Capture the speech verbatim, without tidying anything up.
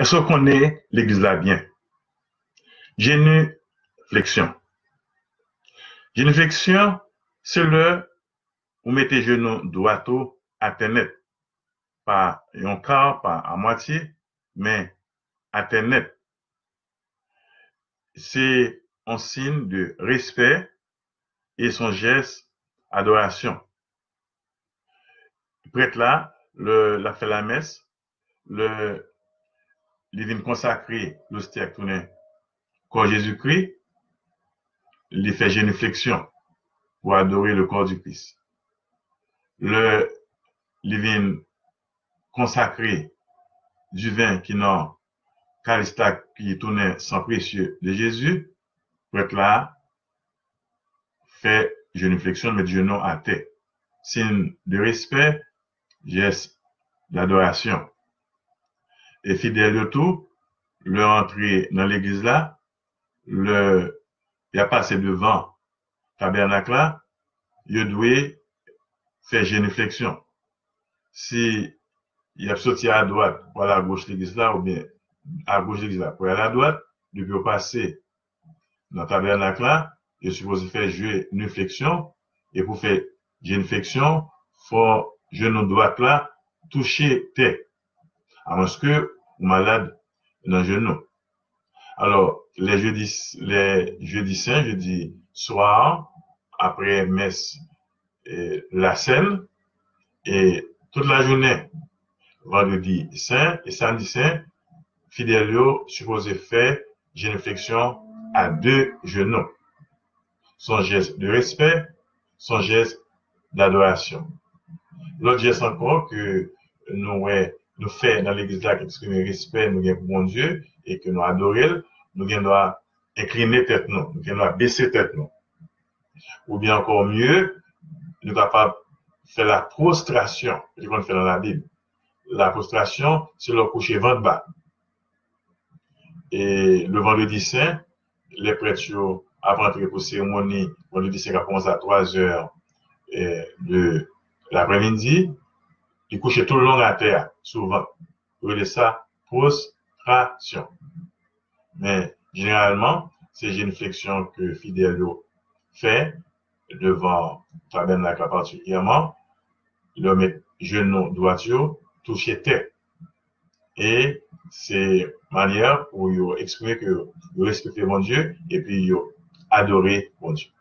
Èske w konnen legliz la byen? Jenifleksyon. Jenifleksyon, se lè ou mete jenou dwat ou atè nèt, pa yon ka, pa amwatye, men atè nèt. Se yon siy de respè e se yon jès adorasyon. Prèt la, lè l ap fè lamès, lè li vin konsakre lostya ki tounen kò Jezikri, li fè jenifleksyon pou adore le corps du Christ. Lè li vin konsakre diven ki nan kalis la ki tounen san presye de Jezi, prèt la fè jenifleksyon, met jenou atè. Siy de respè, jès dadorasyon. E fidèl yo tou, lè yo antre nan legliz la, lè y ap pase devan tabènak la, yo dwe fè jenifleksyon. Si y ap soti adwat pou al agoch legliz la, oubyen agoch legliz la pou al adwat, depi yo pase nan tabènak la, yo sipoze fè jenifleksyon, e pou fè jenifleksyon, fò jenou dwat la touche tè, amwenske ou malad nan jenou. Alò, lè jedi, lè jedi sen, jedi swa, apre mès, e, lasèn, e tout lajounen vandredi sen e samdi sen, fidèl yo sipoze fè jenifleksyon a de jenou. Se yon jès de respè, se yon jès dadorasyon. Lòt jès ankò ke nou wè, nou fè nan legliz la, ki eksprime respè nou gen pou Bondye e ke nou adore l, nou gen dwa enkline tèt nou, nou gen dwa bese tèt nou. Oubyen ankò mye, nou kapab fè la pwostrasyon, li konn fè nan Labib. La pwostrasyon, se lè w kouche vant ba. E le vandredi sen, lè prèt yo ap antre pou seremoni vandredi sen k ap kòmanse a twa zè, e, de laprèmidi, li kouche toulong atè a, sou vant. Yo rele sa pwostrasyon. Men, jeneralman, se jenifleksyon ke fidèl yo fè devan tabènak la patikilyèman. Yo met jenou dwat yo touche tè. E se manyè pou yo eksprime ke yo respekte Bondye epi yo adore Bondye.